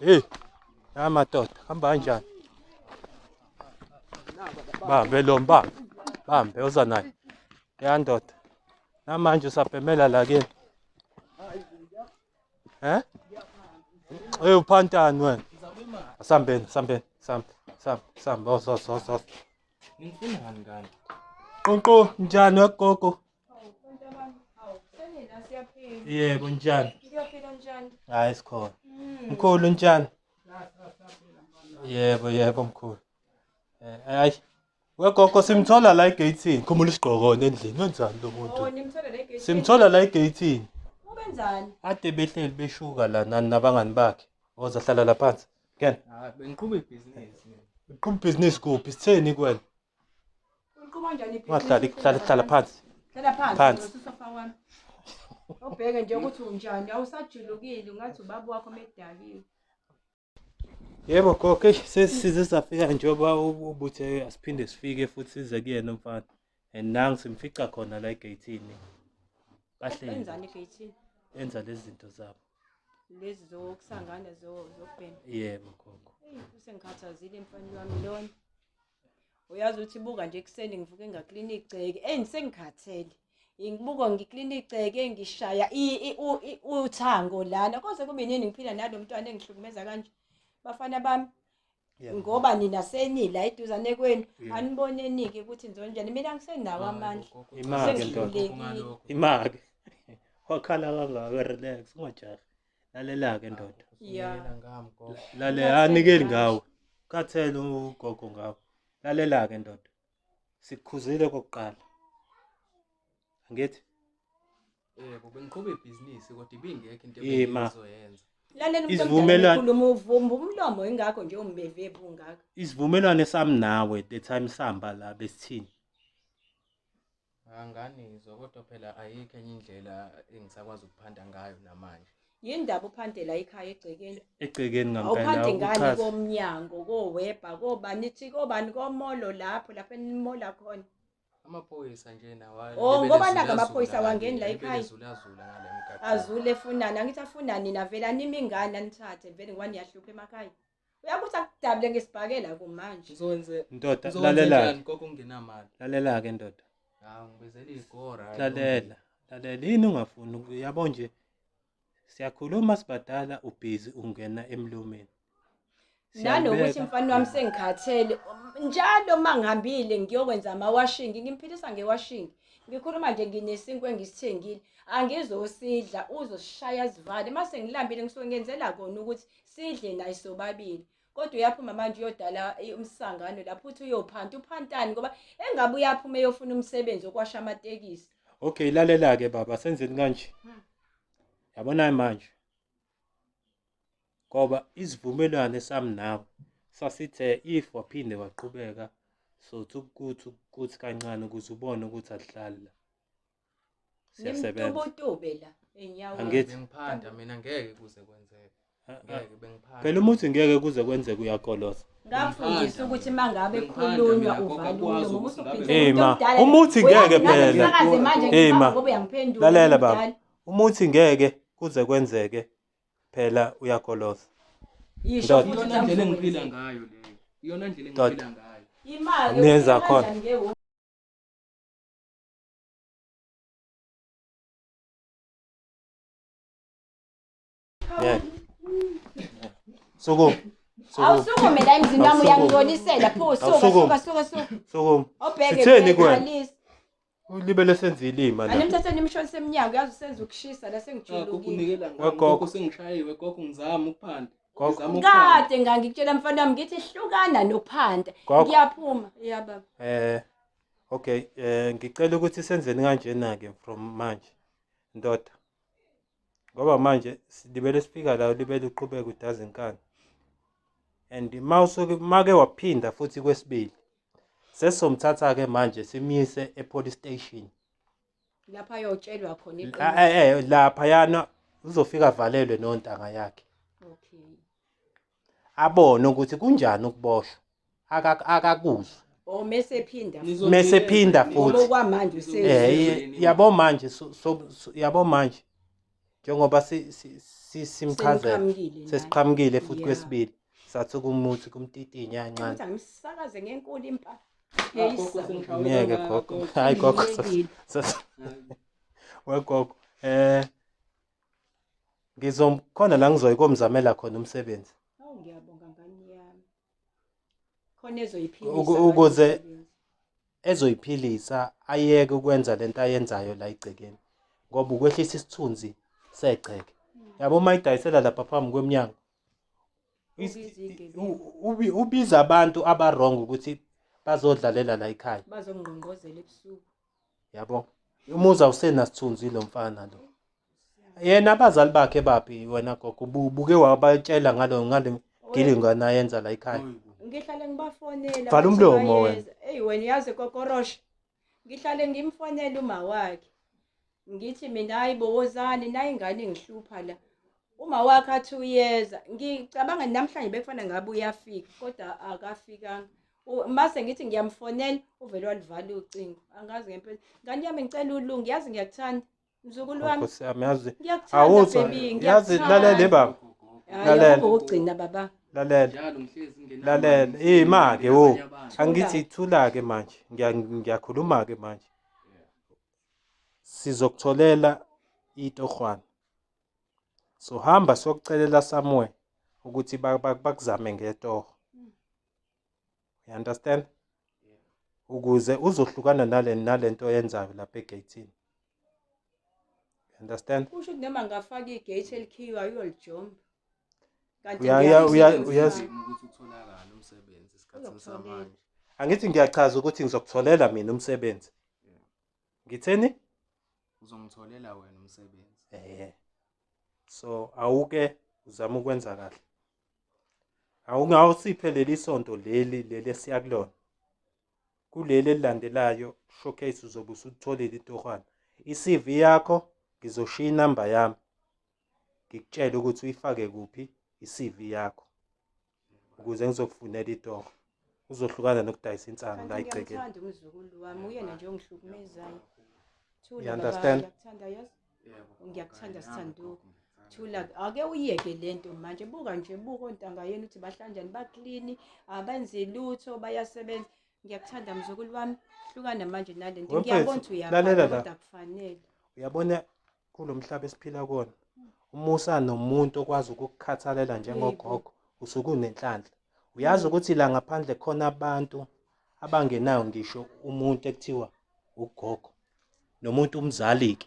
Hey, ya madoda, hamba kanjani? Bambe lo mbambe. Bambe uza naye. Ya ndoda. Namanje usabhemela la kini. Eh? Hey uphantani wena. Asambeni, sambeni, sambe, sambe, sambe, ozo ozo ozo. Ngifunani ngani? Qonqo njani wegogo? Yebo njani? Ngiyaphila njani? Hayi sikhona. Mkhulu njani? Yebo yebo mkhulu. Eh hayi. Wegogo simthola la egate-ini. Khumula isigqoko endlini. Wenzani lo muntu? Oh, nimthola la egate. Simthola la egate-ini. Ubenzani? Ade behleli beshuka la nani nabangani bakhe. Woza hlala la phansi. Ngena. Hayi bengiqhuba ibhizinisi. Uqhuba ibhizinisi kuphi? Sitheni kuwena? Uqhuba kanjani ibhizinisi? Ungahlali hlala hlala phansi. Hlala phansi. Phansi. Ususofa wami. Ubheke nje ukuthi unjani, awusajulukile ungathi ubaba wakho medakiwe. Yebo gogo, eish, sesize safika njengoba ubuthe asiphinde sifike futhi size kuyena umfana. And nangu simfica khona la egate-ini. Bahleli Benzani egate? enza lezi zinto zabo. Lezi zokusangana zokubhema. Yebo gogo. Eyi, usengikhathazile emfana wami lona. Uyazi ukuthi buka nje ekuseni ngivuke ngaklina igceke, eyi sengikhathele. Ngibuka ngiklina igceke ngishaya uthango lana. Koze kube nini ngiphila nalo mntwana engihlukumeza kanje. Bafana bami Yebo. ngoba nina senila eduzane kwenu Yeah. aniboneni-ke ukuthi nizonjani mina ngisenawo amandla Imake ndoda. Sengihlulekile. Imake. Wakhala kangaka relax ungajahi. Lalela ke ndoda. Ya. Ngami gogo. Lalela anikeli ngawe. Khathele ugogo ngawe. Lalela ke ndoda. Sikukhuzile kokuqala. Angithi Yebo bengiqhuba ibhizinisi kodwa ibingekho into Ima. ebengizoyenza. Lalela umuntu Isivumelwano- omdala ekhuluma uvumba umlomo ingakho nje umbevebu ungaka. isivumelwano sami nawe the time sihamba la besithini. Anganizwa kodwa phela ayikho enye indlela engisakwazi ukuphanda ngayo namanje. Yindaba uphandela ikhaya egcekeni. Egcekeni ngampela Awuphandi ngani ukuchaza. komnyango, kowebha, kobani ithi kobani komolo lapho lapho enimola khona. Amaphoyisa nje nawa. Oh, ngoba naka amaphoyisa awangeni la ekhaya. Zulazula ngale emgaqweni. Azule efunani, angithi afunani nina vele anime ingane anithathe vele ngoba niyahlupha emakhaya. Uyakuthi akudabule ngesibhakela kumanje. Ngizokwenze Ndoda ngizokwenze lalela. njani gogo ungenamali? Lalela ke ndoda. Hawu ngibizela igora. Lalela. Lalela yini ungafuni yabo nje. Siyakhuluma sibadala ubhizi ungena emlomeni. Nanokuthi Siyalibeka. mfana wami sengikhathele njalo uma ngihambile ngiyokwenza amawashing ngimphilisa ngewashing ngikhuluma nje nginesinkwa engisithengile angizosidla uzosishaya sivale uma sengilambile ngisuke ngenzela kona ukuthi sidle naye sobabili kodwa uyaphuma manje uyodala umsangano lapho uthi uyophanta uphantani ngoba engabe uyaphuma eyofuna umsebenzi okwasha amatekisi. Okay lalela ke baba senzeni kanje. Yabona manje. Ngoba isivumelwano sami nawe sasithe if waphinde waqhubeka sothi ukuthi ukuthi kancane ukuze ubone ukuthi asihlali la. Siyasebenza. Nimtubutube la enyaweni. Angithi Bengiphanda mina ngeke kuze kwenzeke. Ngeke bengiphanda. Phela umuthi ngeke kuze kwenzeke uyakolosa. Ngafundisa ukuthi uma ngabe Bengiphanda khulunywa mina, gogo, uvala akwazi umlomo ukuthi ngabe- usuphinde Eh umuntu ma, omdala. umuthi ngeke Uyazi nami phela. ngisakaze manje Eh ngicabanga ma. ngoba uyangiphendula Lalela umuntu baba. omdala. Umuthi ngeke kuze kwenzeke phela uyakolosa. Yisho Ndoda. futhi Iyona ndlela engiphila ukuthi ngayo leyo. Iyona ndlela Ndoda. engiphila ngayo. Imali Nenza uphila khona. kanjani ngewo? Ngeke. Sukuma. Sukuma. Awusukume la emzini wami Awusukume. uyangingcolisela pho suka Awusukume. suka suka suka. Sukuma. Obheke Sitheni bheka, kuwena? Lisa. Ulibele senza ilima la. Animthathe nimshonise emnyango uyazi usenza ukushisa la Ah, Gogo sengijulukile. unikela ngami. Wegogo. Gogo sengishayiwe gogo ngizama ukuphanda. Gogo. Ngizama ukuphanda. Kade ngangikutshela mfana wami ngithi hlukana nophanda. Gogo. Ngiyaphuma. Ya baba. Okay, ngicela ukuthi senzeni kanjena ke from manje. Ndoda. Ngoba manje silibele sifika la ulibele uqhubeka udaza inkani. And mawusuke make waphinda futhi kwesibili. Sesomthatha ke manje simyise e police station. Lapha ayotshelwa khona iqiniso. Lapha yana uzofika avalelwe nontanga yakhe. Okay. Abone ukuthi kunjani ukuboshwa. Akakuzwa. Oh mese phinda. Mese phinda Ngoba futhi. okwamanje usezwe. Yabo manje yabo manje. Njengoba simchazela Seniqhamukile naye. sesiqhamukile futhi Yeah. kwesibili sathi kumuthi kumtitinya kancane. Ukuthi angimsakaze ngenkulu impa. Ah, gogo, sengishawe Ngeke kangaka, gogo. gogo. Hayi gogo. Ngiyekile. Wegogo. Ngizomkhona la ngizoyikomzamela khona umsebenzi. Awu ngiyabonga ngane yami. Khona ezoyiphilisa. Ngalo msebenzi. Ezoyiphilisa ayeke ukwenza lento ayenzayo la egcekeni. Ngoba ukwehlisa isithunzi segceke. Yabo uma idayisela lapha phambi kweminyango. Ubiza igebengu. Ubiza abantu aba-wrong ukuthi bazodlalela la ekhaya. Bazongqongqozela ebusuku. Yabo. Umuzi awusenasithunzi lo mfana lo. Yena abazali bakhe baphi wena gogo ubuke wabatshela ngalo gilingana ayenza la ekhaya. Ngihlale ngibafonela. Vala bathi umlomo wena. bayeza. Eyi wena yazi kokorosha. Ngihlale ngimfonela uma wakhe. Ngithi mina hayi bo wozani nayi ingane ngihlupha la. Uma wakhe athi uyeza. Ngicabanga namhlanje bekufanele ngabe uyafika kodwa akafikanga. Mase ngithi ngiyamfonela uvele walivala ucingo. Angazi ngempela. Ngane yami ngicela ulunge yazi ngiyakuthanda. Mzukulu wami Nkosi yami yazi ngiyakuthanda awuzwa baby yazi ngiyakuthanda. lalela baba Hayi lalela. akukho ukugcina baba. Lalela. Njalo ngihlezi ngingenamali, Lalela ngihlezi ima-ke wo nabanye abantu. angithi thula-ke manje ngiyakhuluma-ke manje. Sizokutholela itohwana. So hamba siyokucelela somewhere ukuthi bakuzame ngetoho. You understand? Ukuze uzohlukana nalento oyenzayo lapha egate-ini. You understand? Kusho ukuthi noma ngafaka igate elikhiwa uyolijomba. Kanti Uyazi- Ukuthi utholakale umsebenzi esikhathini Uzokutholela. samanje. Angithi ngiyachaza ukuthi ngizokutholela mina umsebenzi. Ngitheni? Uzongitholela wena umsebenzi. So awuke uzama ukwenza kahle. Awungawusiphe leli sonto leli leli esiya kulona. Kuleli elilandelayo showcase uzobe usutholile itohwana. I-CV yakho ngizoshiya inamba yami. Ngikutshele ukuthi uyifake kuphi i-CV yakho. Ukuze ngizokufunela itoho. Uzohlukana nokudayisa insangu la Kanti egcekeni. ngiyamthanda umzukulu wami uyena nje ongihlukumezayo. Thula You baba understand? ngiyakuthanda yazi. Yebo. Ngiyakuthanda Nami, sithandu. gogo, ngiyakuthanda. Thula ake uyeke lento manje buka nje buka ontanga yenu ukuthi bahlanjani baklini abenzi lutho bayasebenza. Ngiyakuthanda mzukulu wami hlukana manje nalento. Wemfethu, Ngiyabona ukuthi lalela uyaphanda la. kodwa akufanele. Uyabona kulo mhlaba esiphila kuwona umusa nomuntu okwazi ukukukhathalela njengogogo usuke unenhlanhla. Uyazi ukuthi la ngaphandle khona abantu abangenayo ngisho umuntu ekuthiwa ugogo nomuntu umzali-ke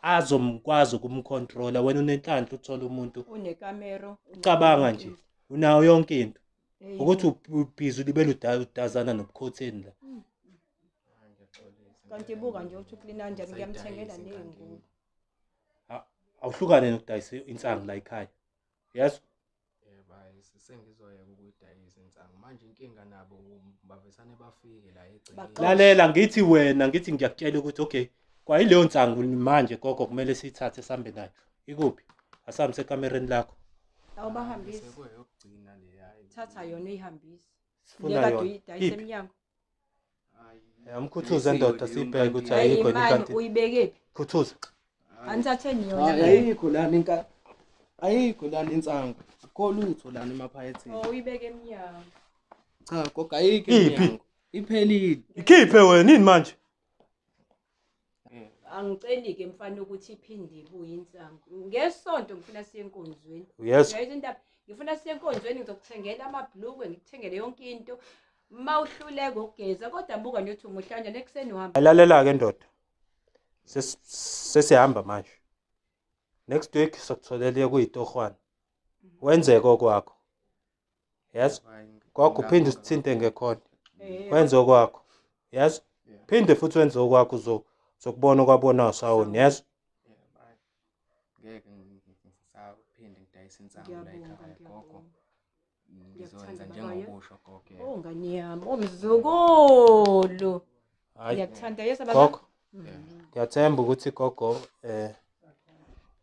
azomkwazi ukumcontrola. Wena unenhlanhla uthola umuntu Unekamero. Cabanga nje unayo yonke into Hey, ukuthi ubhizi ulibele udazana nobukhotheni la. Ngiyaxolisa. Kanti buka nje ukuthi uklina kanjani ngiyamthengela Ngisayidayisa ney'ngubo. inkantini. Awuhlukane nokudayisa insangu la ekhaya. Yes? Yebo, hayi sengizoyeka ukuyidayisa insangu. Manje inkinga nabo bavesane bafike la egcekeni. Baxoshe. Lalela ngithi wena ngithi ngiyakutshela ukuthi okay kwayileyo nsangu manje gogo kumele siyithathe sihambe nayo. Ikuphi? Asambe sekamereni lakho. Awubahambisi. Sekuyeyokugcina le hayi. Thatha yona uyihambise. Sifuna Le kade yona. uyidayisa Iphi? emnyango. Hayi. Amkhuthuze ndoda sibheke ukuthi Hayi ayikho imali ikanti. uyibekephi? Khuthuza. Anithatheni yona. Hayi ayikho lana inka. Ayikho lana insangu. Akukho lutho lana emaphaketheni. Oh uyibeke emnyango. Cha gogo ayikho Iphi? emnyango. Iphelile. Ikhiphe wena yini manje? Angiceli-ke mfana ukuthi iphinde ibuye insangu. Ngesonto ngifuna siye enkonzweni. Yes. Uyayizwa indaba? Ngifuna siye enkonzweni ngizokuthengela amabhlukwe ngikuthengele yonke into. Ma uhluleka ukugeza kodwa buka nje uthi umuhle kanjani ekuseni uhamba. Lalela ke ndoda. Sesihamba manje. Next week sokutholela kuyitohwana. Wenzeke okwakho. Yes. Gogo uphinde usithinte ngekhona. Wenze okwakho. Yes. Phinde futhi wenze okwakho uzokubona okwabona usawoni. Yes. Ngeke ngisaphinde ngidayise insangu la Ngiyabonga, ekhaya gogo. ngiyabonga. Ngizowenza Ngiyakuthanda baba, njengokusho gogo. Oh ngane yami, oh mzukulu. Hayi. Ngiyakuthanda yes baba. Gogo. Ngiyathemba ukuthi gogo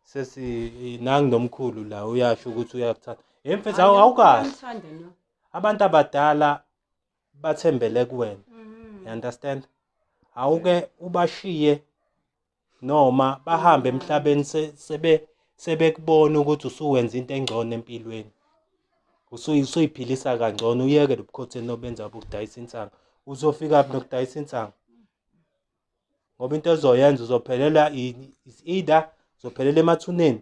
sesi nangi nomkhulu la uyasho ukuthi uyakuthanda. Hey mfethu awukahle. Ngiyamthanda no. Abantu abadala bathembele kuwena. You understand? Awuke ubashiye Noma bahambe emhlabeni sebekubona ukuthi usuwenza into engcono empilweni. Usuyiphilisa kangcono, uyeke lobukhotheni obenza bokudayisa insangu. Uzofika phi nokudayisa insangu? Ngoba into ozoyenza uzophelela is either uzophelela emathuneni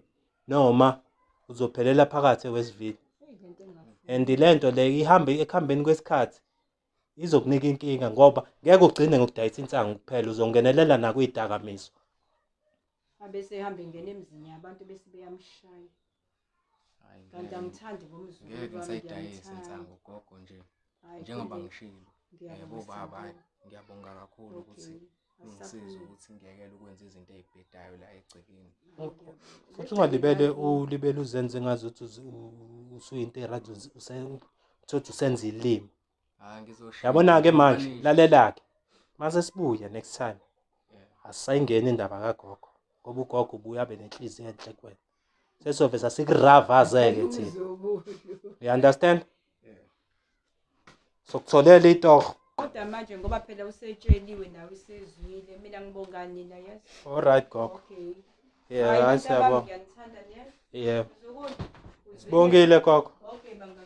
noma uzophelela phakathi eWestville. Eyi, lento engingafuni. And lento le ihambe ekuhambeni kwesikhathi izokunika inkinga, ngoba ngeke ugcine ngokudayisa insangu kuphela, uzongenelela nakwidakamizwa. Abe sehambe ngena emzini yabantu bese beyamshaya. Hhayi, Kanti ngeke, angithandi ngomzukulu ngeke wami, ngisayidayisa ngiyamthanda. insangu gogo nje. Hhayi, Njengoba Khulile, ngishilo, ngiyabonga bobaba, hhayi, Sithandile. ngiyabonga kakhulu ukuthi Okay. ningisize Asaphumi. ukuthi ngiyekele ukwenza izinto ey'bhedayo la egcekeni. Hhayi, ngiyabonga. Futhi Legceke ungalibele lakini. ulibele uzenze ngazuthi usuyinto e-right, uthothe usenza ilimi. Hhayi, ngizoshintsha Yabona-ke njengoba manje, nisho. lalela-ke. Mase sibuya next time, Yeah. asisayingeni indaba kagogo, ngoba ugogo ubuye abe nenhliziyo enhle kuwena. Sesoveza sikuravaze-ke thina. Umzukulu. You understand? Yeah. Sokutholela itoho. Kodwa manje ngoba phela usetsheliwe nawe usezwile, mina ngibonga nina, yes. All right gogo. Okay. Yeah, Hhayi, hayi bantu bami siyabonga. ngiyanithanda, yes. Yeah. Mzukulu, uzwile? Sibongile gogo. Okay, bangani.